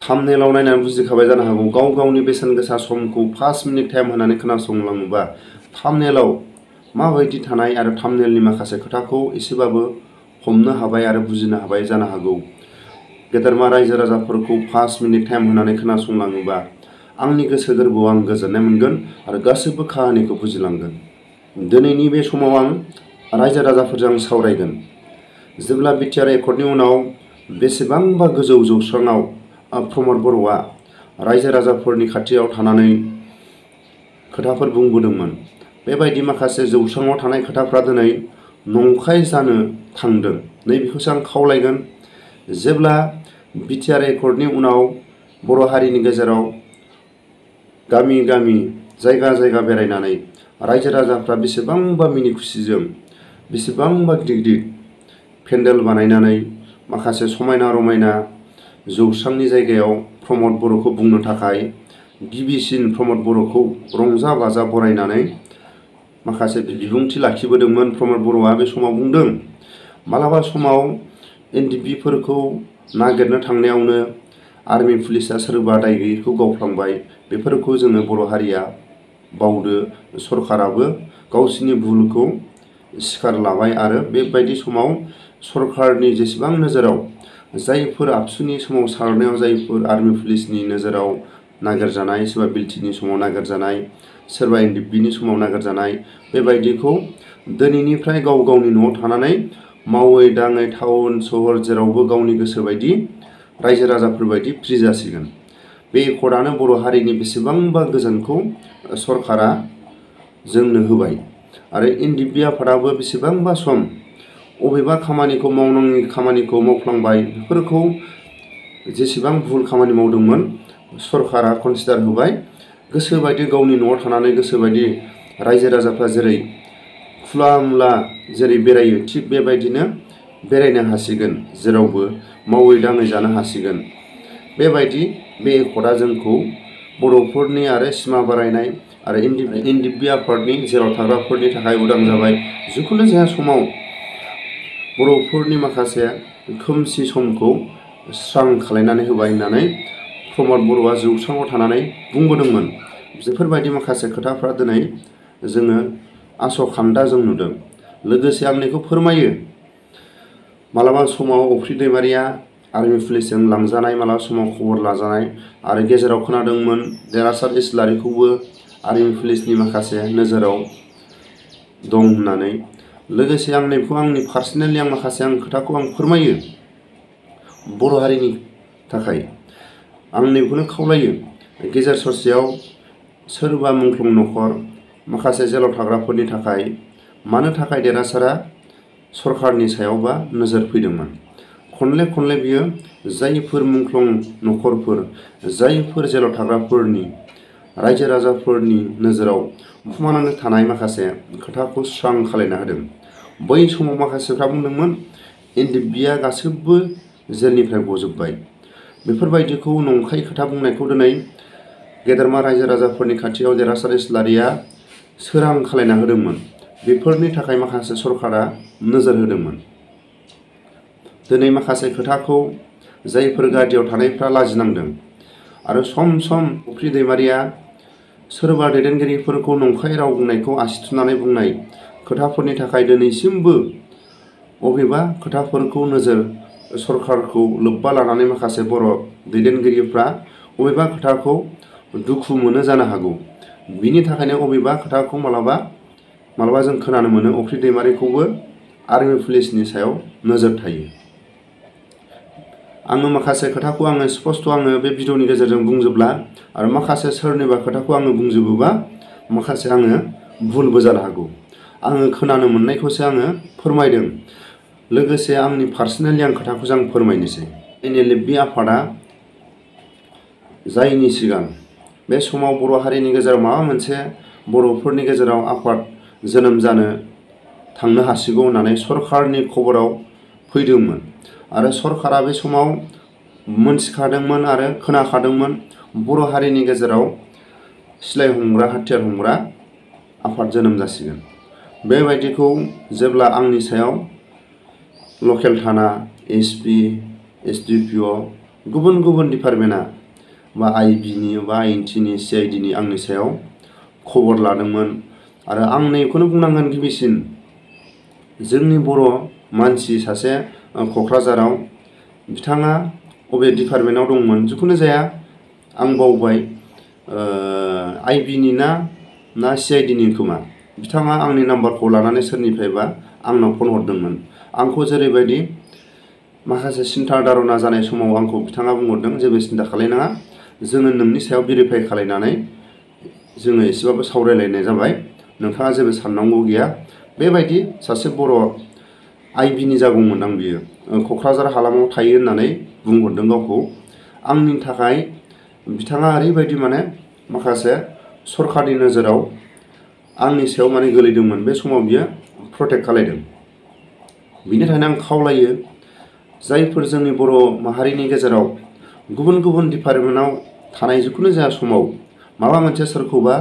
थाम्बनेलाव नायनानै बुजिखाबाय जानो हागौ गाव गावनि बेसेन गोसा समखौ 5 मिनिट टाइम होनानै खोनासंलाङोबा थाम्बनेलाव माबायदि थानाय आरो थाम्बनेलनि माखासे खोथाखौ एसेबाबो हमनो हाबाय आरो बुजिनो हाबाय जानो हागौ। गेदेरमा रायजो राजाफोरखौ 5 मिनिट टाइम होनानै खोनासंलाङोबा आंनि गोसो गोरबोआव आं गोजोननाय मोनगोन आरो गासैबो काहानिखौ बुजिलांगोन। दिनैनि बे समाव आं रायजो राजाफोरजों सावरायगोन। जेब्ला बिटिआर एकर्डनि उनाव बेसेबांबा गोजौ जौस्राङाव प्रमद बर'आ रायजो राजाफोरनि खाथियाव थानानै खोथाफोर बुंबोदोंमोन। बेबायदि माखासे जौस्राङाव थानाय खोथाफ्रा दिनै नंखाय जानो थांदों। नैबेखौसो आं खावलायगोन। जेब्ला बिटिआर एकर्डनि उनाव बर' हारिनि गेजेराव गामि गामि जायगा जायगा बेरायनानै रायजो राजाफ्रा बेसेबांबा मिनि खुसिजों बेसेबांबा गिदिर गिदिर पेन्डेल बानायनानै माखासे समायना रमायना जौस्रांनि जायगायाव प्रमद बर'खौ बुंनो थाखाय गिबिसिन प्रमद बर'खौ रंजा बाजा बरायनानै माखासे बिबुंथि लाखिबोदोंमोन। प्रमद बर'आ बे समाव बुंदों मालाबा समाव एनडिपिफोरखौ नागिरनो थांनायावनो आर्मि पुलिसा सोरबा दाय गैयैखौ गावफ्लांबाय। बेफोरखौ जोङो बर' हारिया बावदो। सरकाराबो गावसिनि भुलखौ सिखार लाबाय आरो बेबायदि समाव सरकारनि जेसेबां नोजोराव जायफोर आबसुनि सोमावसारनायाव जायफोर आर्मि पुलिसनि नोजोराव नागिरजानाय सोरबा बिल्टिनि समाव नागिरजानाय सोरबा एनडिपिनि समाव नागिरजानाय बेबायदिखौ दिनैनिफ्राय गाव गावनि न'आव थानानै मावै दाङै टाउन सहर जेरावबो गावनि गोसो बायदि रायजो राजाफोर बायदि फ्रि जासिगोन। बे एकर्डआनो बर' हारिनि बेसेबांबा गोजोनखौ सरकारा जोंनो होबाय आरो एनडिपि आफादाबो बेसेबांबा सम अबेबा खामानिखौ मावनाङि खामानिखौ मावफ्लांबाय। बेफोरखौ जेसेबां भुल खामानि मावदोंमोन सरकारा कनसिडार होबाय। गोसोबायदि गावनि न'आव थानानै गोसोबायदि रायजो राजाफ्रा जेरै खुला मुला जेरै बेरायो थिग बेबायदिनो बेरायनो हासिगोन। जेरावबो मावै दाङै जानो हासिगोन। बेबायदि बे एकर्डआ जोंखौ बर'फोरनि आरो सिमा बारायनाय आरो एनडिपि आफादनि जेराव थाग्राफोरनि थाखाय उदां जाबाय। जिखुनु जाया समाव बर'फोरनि माखासे खोमसि समखौ स्रां खालायनानै होबाय होननानै प्रमद बर'आ जौस्राङाव थानानै बुंबोदोंमोन। बेफोरबायदि माखासे खोथाफ्रा दिनै जोङो आसखान्दा जों नुदों। लोगोसे आं बेखौ फोरमायो मालाबा समाव अफ्रि दैमारिया आर्मि पुलिसजों लांजानाय मालाबा समाव खबर लाजानाय आरो गेजेराव खोनादोंमोन देरहासार इस्लारिखौबो आर्मि पुलिसनि माखासे नोजोराव दं होननानै। लोगोसे आं नैखौ आंनि पार्सनेलि माखासे खोथाखौ आं फोरमायो बर' हारिनि थाखाय। आं नैखौनो खावलायो गेजेर ससेयाव सोरबा मुंख्लं न'खर माखासे जेलाव थाग्राफोरनि थाखाय मानो थाखाय देरहासारा सरकारनि सायावबा नोजोर फैदोंमोन। खनले खनले बियो जायफोर मुंख्लं न'खरफोर जायफोर जेलाव थाग्राफोरनि रायजो राजाफोरनि नोजोराव बुखुमानानै थानाय माखासे खोथाखौ स्रां खालायना होदों। बै समाव माखासेफ्रा बुंदोंमोन एनडिपिआ गासैबो जेलनिफ्राय गजोब्बाय। बेफोरबायदिखौ नंखाय खोथा बुंनायखौ दिनै गेदेरमा रायजो राजाफोरनि खाथियाव देरहासार इस्लारिया सोरां खालायना होदोंमोन। बेफोरनि थाखाय माखासे सरकारा नोजोर होदोंमोन। दिनै माखासे खोथाखौ जायफोर गादियाव थानायफ्रा लाजिनांदों आरो सम सम अफ्रि दैमारिया सोरबा दैदेनगिरिफोरखौ नंखाय राव बुंनायखौ आसि थुनानै बुंनाय खोथाफोरनि थाखाय दिनैसिमबो बबेबा खोथाफोरखौ नोजोर सरकारखौ लोब्बा लानानै माखासे बर' दैदेनगिरिफ्रा बबेबा खोथाखौ दुखु मोनो जानो हागौ। बिनि थाखायनो बबेबा खोथाखौ मालाबा जों खोनानो मोनो अफ्रि दैमारिखौबो आर्मि पुलिसनि सायाव नोजोर थायो। आङो माखासे खोथाखौ स्पष्ट बे भिडिअनि गेजेरजों बुंजोबला आरो माखासे सोरनिबा खोथाखौ बुंजोबोबा माखासे भुलबो जानो हागौ। आङो खोनानो मोननायखौसो फोरमायदों। लोगोसे आंनि पार्सनेलि खोथाखौसो फोरमायनोसै। एनएलएफबि आफादा जायनि सिगां बे समाव बर' हारिनि गेजेराव माबा मोनसे बर'फोरनि गेजेराव आफाद जोनोम जानो थांनो हासिगौ होननानै सरकारनि खबराव फैदोंमोन आरो सरकारा बे समाव मोनथिखादोंमोन आरो खोनाखादोंमोन बर' हारिनि गेजेराव सिलाय हमग्रा हाथियार हमग्रा आफाद जोनोम जासिगोन। बेबायदिखौ जेब्ला आंनि सायाव लकेल थाना एसपि एसडिपिअ गुबुन गुबुन डिपार्टमेन्टआ बा आइबिनि बा आइएनटिनि सिआइडिनि आंनि सायाव खबर लादोंमोन आरो आं नैखौनो बुंनांगोन गिबिसिन जोंनि बर' मानसि सासे क'क्राझाराव बिथाङा बबे डिपार्टमेन्टआव दंमोन जिखुनु जाया आं बावबाय आइबिनि ना सिआइडिनि खोमा बिथाङा आंनि नाम्बारखौ लानानै सोरनिफ्रायबा आंनाव फन हरदोंमोन आंखौ जेरैबायदि माखासे सिन्था धारना जानाय समाव आंखौ बिथाङा बुंहरदों जेबो सिन्था खालायनाङा जोङो नोंनि सायाव भेरिफाइ खालायनानै जोङो एसेबाबो सावरायलायनाय जाबाय नोंथाङा जेबो साननांगौ गैया बेबायदि सासे बर' आइबिनि जागौमोन आं बियो क'क्राझार हालामाव थायो होननानै बुंहरदों गावखौ आंनि थाखाय बिथाङा ओरैबायदि माखासे सरकारनि नोजोराव आंनि सायाव गोलैदोंमोन बे समाव बियो प्रटेक्ट खालायदों बिनि थाखायनो आं खावलायो जायफोर जोंनि बर' माहारिनि गेजेराव गुबुन गुबुन डिपार्टमेन्टआव थानाय जिखुनु जाया समाव माबा मोनसे सोरखौबा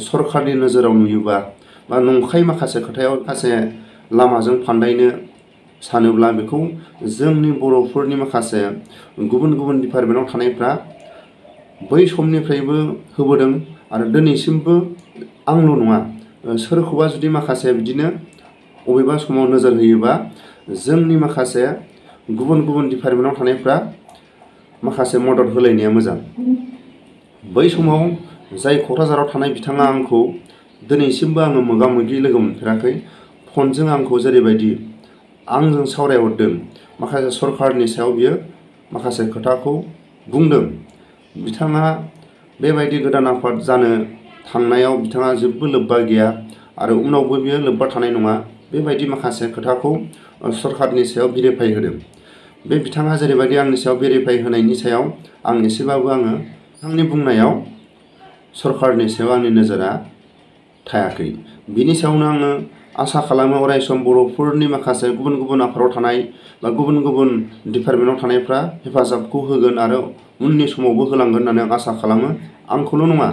सरकारनि नोजोराव नुयोबा बा नंखाय माखासे खोथायाव माखासे लामाजों फान्दायनो सानोब्ला बेखौ जोंनि बर'फोरनि माखासे गुबुन गुबुन डिपार्टमेन्टआव थानायफ्रा बै समनिफ्रायबो होबोदों आरो दिनैसिमबो आंल' नङा सोरखौबा जुदि माखासे बिदिनो बबेबा समाव नोजोर होयोबा जोंनि माखासे गुबुन गुबुन डिपार्टमेन्टआव थानायफ्रा माखासे मदद होलायनाया मोजां बै समाव जाय क'क्राझाराव थानाय बिथाङा आंखौ दिनैसिमबो आङो मोगा मोगि लोगो मोनफेराखै फनजों आंखौ जेरैबायदि आंजों सावरायहरदों माखासे सरकारनि सायाव बियो माखासे खोथाखौ बुंदों बिथाङा बेबायदि गोदान आफाद जानो थांनायाव बिथाङा जेबो लोब्बा गैया आरो उनावबो बियो लोब्बा थानाय नङा बेबायदि माखासे खोथाखौ सरकारनि सायाव भेरिफाइ होदों बे बिथाङा जेरैबायदि आंनि सायाव भेरिफाइ होनायनि सायाव आं एसेबाबो आंनि बुंनायाव सरकारनि सायाव आंनि नोजोरा थायाखै बिनि सायावनो आङो आसा खालामो अरायसम बर'फोरनि माखासे गुबुन गुबुन आफादाव थानाय बा गुबुन गुबुन डिपार्टमेन्टआव थानायफ्रा हेफाजाबखौ होगोन आरो उननि समावबो होलांगोन होननानै आं आसा खालामो आंखौल' नङा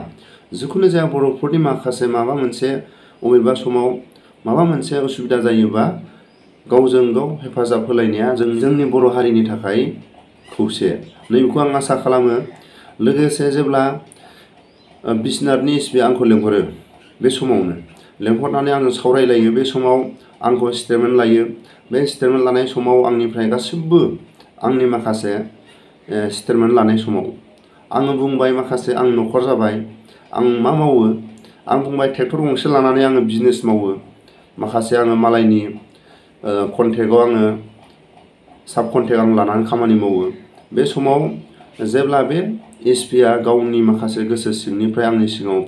जिखुनु जाया बर'फोरनि माखासे माबा मोनसे बबेबा समाव माबा मोनसे उसुबिदा जायोबा गावजों गाव हेफाजाब होलायनाया जोंनि बर' हारिनि थाखाय खौसे नैबेखौ आं आसा खालामो लोगोसे जेब्ला बिसनाथनि एसपिआ आंखौ लेंहरो बे समावनो लेंहरनानै आंजों सावरायलायो बे समाव आंखौ स्टेटमेन्ट लायो बे स्टेटमेन्ट लानाय समाव आंनिफ्राय गासिबो आंनि माखासे स्टेटमेन्ट लानाय समाव आङो बुंबाय माखासे आं न'खर जाबाय आं मा मावो आं बुंबाय ट्रेक्टर गंसे लानानै आङो बिजनेस मावो माखासे आङो मालायनि कन्ट्रेक्टआव आङो साब कन्ट्रेक्ट आं लानानै खामानि मावो बे समाव जेब्ला बे एसपिआ गावनि माखासे गोसो सिंनिफ्राय आंनि सिगाङाव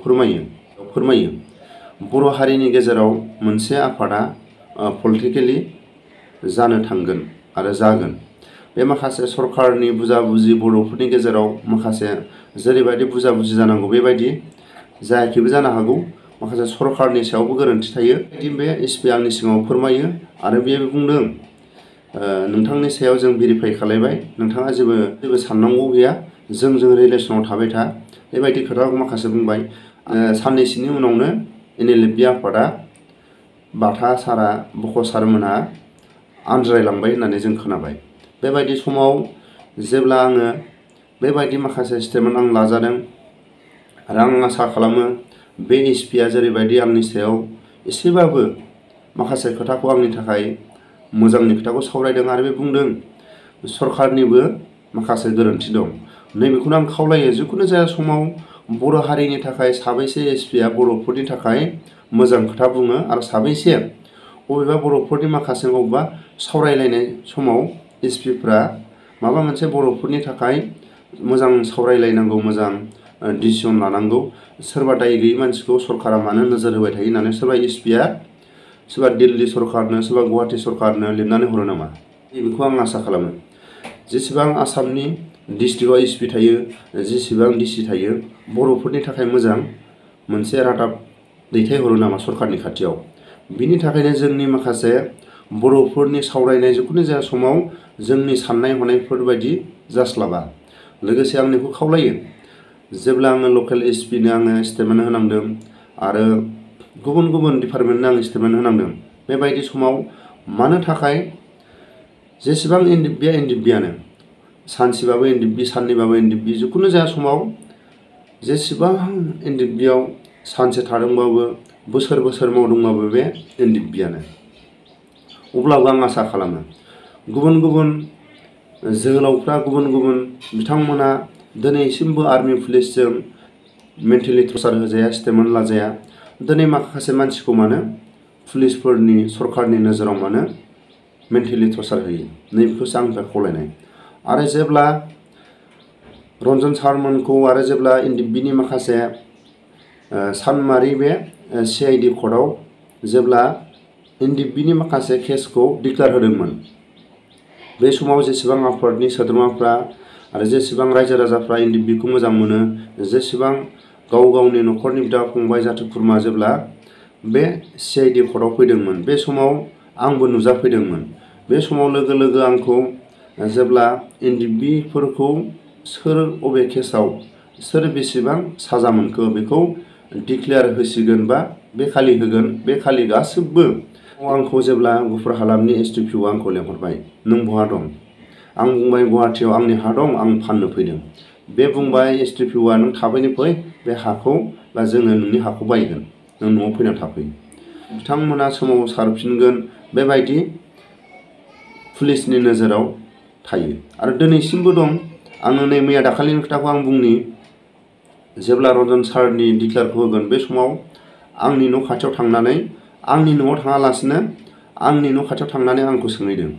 फोरमायो बर' हारिनि गेजेराव मोनसे आफादा पलिटिकेलि जानो थांगोन आरो जागोन बे माखासे सरकारनि बुजा-बुजि बर'फोरनि गेजेराव माखासे जेरैबायदि बुजा-बुजि जानांगौ बेबायदि जायाखैबो जानो हागौ माखासे सरकारनि सायावबो गोरोन्थि थायो बे एसपि आंनि सिगाङाव फोरमायो आरो बेयो बुंदों नोंथांनि सायाव जों भेरिफाइ खालायबाय नोंथाङा जेबो साननांगौ गैया जोंजों रिलेसनाव थाबाय था बेबायदि खोथाखौ माखासे बुंबाय साननैसोनि उनावनो NLFB आफादा बाथा सारा बख' सारमोनहा आनज्रायलांबाय होननानै जों खोनाबाय बेबायदि समाव जेब्ला आङो बेबायदि माखासे स्टेटमेन्ट आं लाजादों आरो आं आसा खालामो बे एसपिआ जेरैबायदि आंनि सायाव एसेबाबो माखासे खोथाखौ आंनि थाखाय मोजांनि खोथाखौ सावरायदों आरो बे बुंदों सरकारनिबो माखासे गोरोन्थि दं नैबेखौनो आं खावलायो जिखुनु जाया समाव बर' हारिनि थाखाय साबैसे एसपिआ बर'फोरनि थाखाय मोजां खोथा बुङो आरो साबैसे बबेबा बर'फोरनि माखासे बबेबा सावरायलायनाय समाव एसपिफ्रा माबा मोनसे बर'फोरनि थाखाय मोजां सावरायलायनांगौ मोजां डिसिसन लानांगौ सोरबा दाय गैयै मानसिखौ सरकारा मानो नोजोर होबाय थायो होननानै सोरबा एसपिआ सोरबा दिल्ली सरकारनो सोरबा गुवाहाटी सरकारनो लिरनानै हरो नामा बेखौ आं आसा खालामो जेसेबां आसामनि डिस्ट्रिक्टआव एसपि थायो जेसेबां डिसि थायो बर'फोरनि थाखाय मोजां मोनसे रादाब दैथायहरो नामा सरकारनि खाथियाव बिनि थाखायनो जोंनि माखासे बर'फोरनि सावरायनाय जिखुनु जाया समाव जोंनि साननाय हनायफोर बायदि जास्लाबा लोगोसे आं बेखौ खावलायो जेब्ला आङो लकेल एसपिनो आङो स्टेटमेन्ट होनांदों आरो गुबुन गुबुन डिपार्टमेन्टनो आं स्टेटमेन्ट होनांदों बेबायदि समाव मानो थाखाय जेसेबां एनडिएफबिआनो सानसेबाबो एनडिएफबि साननैबाबो एनडिएफबि जिखुनु जाया समाव जेसेबां एनडिएफबियाव सानसे थादोंबाबो बोसोर बोसोर मावदोंबाबो बे एनडिएफबियानो। अब्लाबो आं आसा खालामो गुबुन गुबुन जोहोलावफ्रा गुबुन गुबुन बिथांमोना दिनैसिमबो आर्मि पुलिसजों मेन्टेलि टर्चार होजाया, स्टेटमेन्ट लाजाया। दिनै माखासे मानसिखौ मानो पुलिसफोरनि सरकारनि नोजोराव मानो मेन्टेलि टर्चार होयो, नैबेखौसो आंनिफ्राय खावलायनाय। आरो जेब्ला रन्जन सारमोनखौ आरो जेब्ला एनडिएफबिनि माखासे सानमारि बे CID कर्टआव जेब्ला एनडिएफबिनि माखासे केसखौ डिक्लेयार होदोंमोन, बे समाव जेसेबां आफादनि सोद्रोमाफ्रा आरो जेसेबां रायजो राजाफ्रा एनडिएफबिखौ मोजां मोनो, जेसेबां गाव गावनि न'खरनि बिदा फंबाय जाथि खुरमा जेब्ला बे CID कर्टआव फैदोंमोन, बे समाव आंबो नुजाफैदोंमोन। बे समाव लोगो लोगो आंखौ जेब्ला एनडिएफबिफोरखौ सोर अबे केसाव सोर बेसेबां साजा मोनखो बेखौ डिक्लेयार होसिगोन बा बे खालि होगोन, बे खालि गासिबो आंखौ जेब्ला गुफुर हालामनि SDPOआ आंखौ लेंहरबाय, नों बहा दं? आं बुंबाय गुवाहाटियाव आंनि हा दं, आं फाननो फैदों। बे बुंबाय SDPOआ नों थाबैनो फै, बे हाखौ बा जोङो नोंनि हाखौ बायगोन, नों न'आव फैना थाफै। बिथांमोना सोमावसारफिनगोन बेबायदि पुलिसनि नोजोराव थायो आरो दिनैसिमबो दं। आङो नै मैया दाखालिनि खोथाखौ आं बुंनि, जेब्ला रन्जन सारनि डिक्लेयारखौ होगोन बे समाव आंनि न' खाथियाव थांनानै, आंनि न'आव थाङालासिनो आंनि न' खाथियाव थांनानै आंखौ सोंहैदों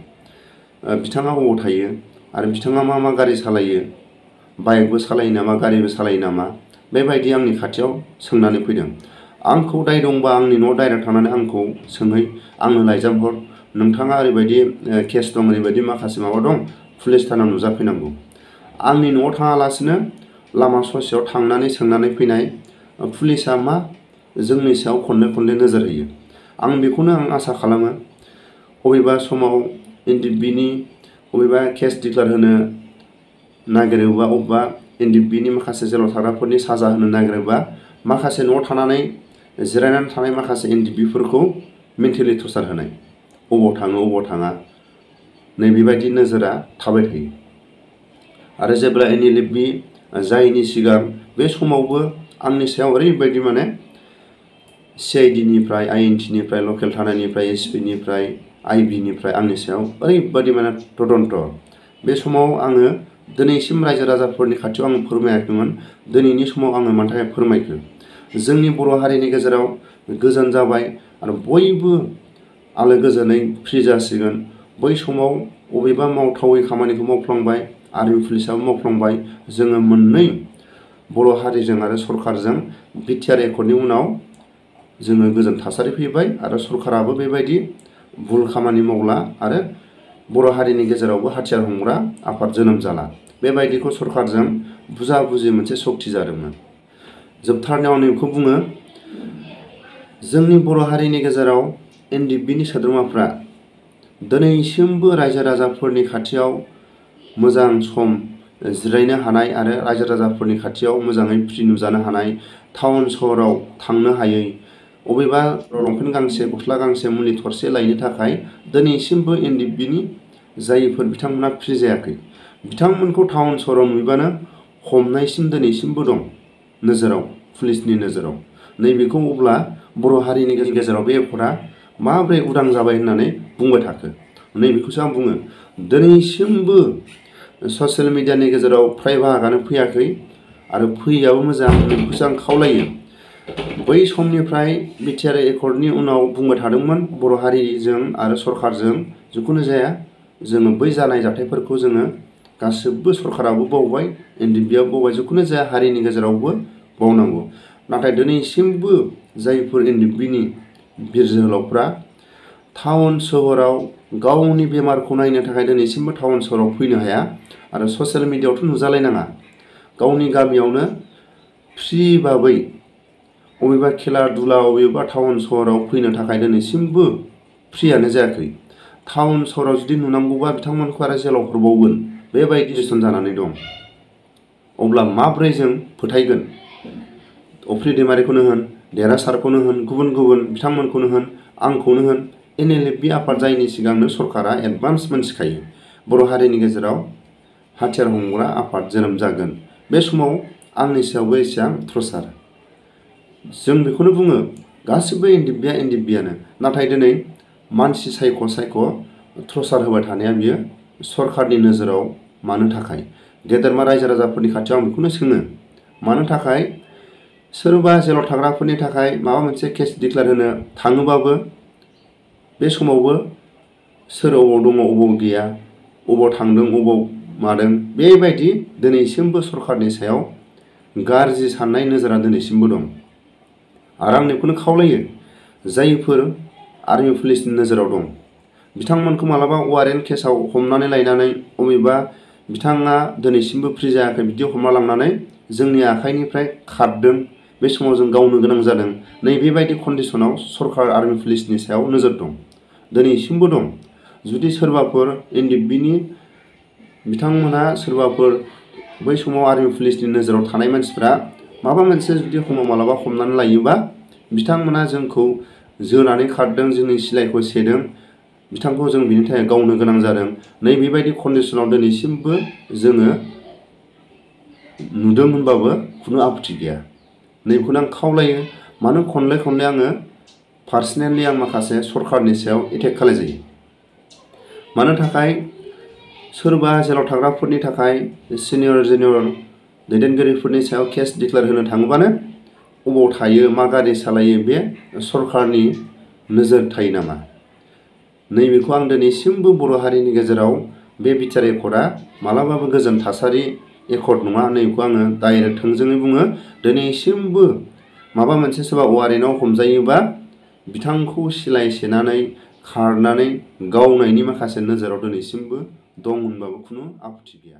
बिथाङा बबाव थायो आरो बिथाङा मा मा गारि सालायो, बाइकबो सालायो नामा, गारिबो सालायो नामा, बेबायदि आंनि खाथियाव सोंनानै फैदों। आंखौ दाय दंबा आंनि न'आव डाइरेक्ट थांनानै आंखौ सोंहै, आंनो लाइजाम हर, नोंथाङा ओरैबायदि केस दं, ओरैबायदि माखासे माबा दं, पुलिस थानायाव नुजाफैनांगौ। आंनि न'आव थाङालासिनो लामा ससेयाव थांनानै सोंनानै फैनाय पुलिसा मा जोंनि सायाव खनले खनले नोजोर होयो। आं बेखौनो आसा खालामो बबेबा समाव एनडिएफबिनि बबेबा केस डिक्लेयार होनो नागिरोबा, अबेबा एनडिएफबिनि माखासे जेलाव थाग्राफोरनि साजा होनो नागिरोबा, माखासे न'आव थानानै जिरायनानै थानाय माखासे एनडिएफबिफोरखौ मेन्टेलि टर्चार होनाय, अबाव थाङो अबाव थाङा, नैबेबायदि नोजोरा थाबाय थायो। आरो जेब्ला एनडिएफबि जायैनि सिगां बे समावबो आंनि सायाव ओरैबायदि माने CIDनिफ्राय, INTनिफ्राय, लकेल थानानिफ्राय, SPनिफ्राय, IBनिफ्राय आंनि सायाव ओरैबायदि माने तदन्त। बे समाव आङो दिनैसिम रायजो राजाफोरनि खाथियाव आं फोरमायाखैमोन। दिनैनि समाव आङो मानि थाखाय फोरमायखो, जोंनि बर' हारिनि गेजेराव गोजोन जाबाय आरो बयबो आलो गोजोनै फ्रि जासिगोन। बै समाव बबेबा मावथावै खामानिखौ मावफ्लांबाय, आर्मि पुलिसाबो मावफ्लांबाय, जोङो मोननै बर' हारिजों आरो सरकारजों बिटिआर एकर्डनि उनाव जोङो गोजोन थासारि फैबाय आरो सरकाराबो बेबायदि भुल खामानि मावला आरो बर' हारिनि गेजेरावबो हाथियार हमग्रा आफाद जोनोम जाला। बेबायदिखौ सरकारजों बुजा बुजि मोनसे सक्ति जादोंमोन। जोबथारनायाव आं बेखौ बुङो, जोंनि बर' हारिनि गेजेराव एनडिएफबिनि सोद्रोमाफ्रा दिनैसिमबो रायजो राजाफोरनि खाथियाव मोजां सम जिरायनो हानाय आरो रायजो राजाफोरनि खाथियाव मोजाङै फ्रि नुजानो हानाय, टाउन सहराव थांनो हायै, बबेबा लंपेन्ट गांसे गस्ला गांसे मुलि थरसे लायनो थाखाय दिनैसिमबो एनडिएफबिनि जायफोर बिथांमोना फ्रि जायाखै, बिथांमोनखौ टाउन सहराव नुयोबानो हमनायसिम दिनैसिमबो दं नोजोराव, पुलिसनि नोजोराव। नैबेखौ अब्ला बर' हारिनि गेजेराव बे एकर्डआ माब्रै उदां जाबाय होननानै बुंबाय थाखो, नैबेखौसो आं बुङो। दिनैसिमबो ससियेल मिडियानि गेजेराव फ्राय बाहागानो फैयाखै आरो फैयाबो मोजां, बेखौसो आं खावलायो। बै समनिफ्राय बिटिआर एकर्डनि उनाव बुंबाय थादोंमोन बर' हारिजों आरो सरकारजों जिखुनु जाया जोङो बै जानाय जाथायफोरखौ जोङो गासिबो सरकाराबो बावबाय, एनडिएफबिआबो बावबाय, जिखुनु जाया हारिनि गेजेरावबो बावनांगौ। नाथाय दिनैसिमबो जायफोर एनडिएफबिनि बिर जोहोलावफ्रा टाउन सहराव गावनि बेमारखौ नायनो थाखाय दिनैसिमबो टाउन सहराव फैनो हाया आरो ससियेल मिडियाआवथ' नुजालायनाङा, गावनि गामियावनो फ्रि भाबै बबेबा खेला दुला बबेबा टाउन सहराव फैनो थाखाय दिनैसिमबो फ्रियानो जायाखै। टाउन सहराव जुदि नुनांगौबा बिथांमोनखौ आरो जेलाव हरबावगोन, बेबायदि सिस्टेम जानानै दं। अब्ला माब्रै जों फोथायगोन? अफ्रि दैमारिखौनो होन, देरहासारखौनो होन, गुबुन गुबुन बिथांमोनखौनो होन, आंखौनो होन, एनएलएफबि आफाद जायैनि सिगांनो सरकारा एडभान्स मोनथिखायो बर' हारिनि गेजेराव हाथियार हमग्रा आफाद जोनोम जागोन। बे समाव आंनि सायावबो एसेबां अत्याचार। जों बेखौनो बुङो गासिबो एनडिएफबियानो। नाथाय दिनै मानसि सायख' अत्याचार होबाय थानाया बियो सरकारनि नोजोराव मानो थाखाय? गेदेरमा रायजो राजाफोरनि खाथियाव आं बेखौनो सोङो, मानो थाखाय सोरबा जेलाव थाग्राफोरनि थाखाय माबा मोनसे केस डिक्लेयार होनो थाङोबाबो बे समावबो सोर अबाव दङ अबाव गैया, अबाव थांदों अबाव मादों, बेबायदि दिनैसिमबो सरकारनि सायाव गाज्रि साननाय नोजोरा दिनैसिमबो दं। आरो आं बेखौनो खावलायो, जायफोर आर्मि पुलिसनि नोजोराव दं बिथांमोनखौ मालाबा वारेन्ट केसाव हमनानै लायनानै अबेबा बिथाङा दिनैसिमबो फ्रि जायाखै बिदि हमना लांनानै जोंनि आखाइनिफ्राय खारदों, बे समाव जों गावनो गोनां जादों, नैबेबायदि कन्डिसनाव सरकार आर्मि पुलिसनि सायाव नोजोर दं, दिनैसिमबो दं। जुदि सोरबाफोर एनडिएफबिनि बिथांमोनहा सोरबाफोर बै समाव आर्मि पुलिसनि नोजोराव थानाय मानसिफ्रा माबा मोनसे जुदि मालाबा हमनानै लायोबा बिथांमोना जोंखौ जोनानै खारदों, जोंनि सिलाइखौ सेदों, बिथांखौ जों बिनि थाखाय गावनो गोनां जादों, नैबेबायदि कन्डिसनाव दिनैसिमबो जोङो नुदों होनबाबो खुनु आपत्ति गैया। नैबेखौनो आं खावलायो। मानो खनले आङो पार्सनेलि आं माखासे सरकारनि सायाव एटेक खालायजायो? मानो थाखाय सोरबा जेलाव थाग्राफोरनि थाखाय सिनियर दैदेनगिरिफोरनि सायाव केस डिक्लेयार होनो थाङोबानो अबाव थायो, मा गारि सालायो, बे सरकारनि नोजोर थायो नामा? नैबेखौ आं दिनैसिमबो बर' हारिनि गेजेराव बे बिटिआर एकर्डआ मालाबाबो गोजोन थासारि एकर्ड नङा। नैबेखौ आङो डाइरेक्ट थोंजोङै बुङो। दिनैसिमबो माबा मोनसे सोरबा वारेन्टआव हमजायोबा बिथांखौ सिलाइ सेनानै खारनानै गावनायनि माखासे नोजोराव दिनैसिमबो दं होनबाबो खुनु आपत्ति गैया।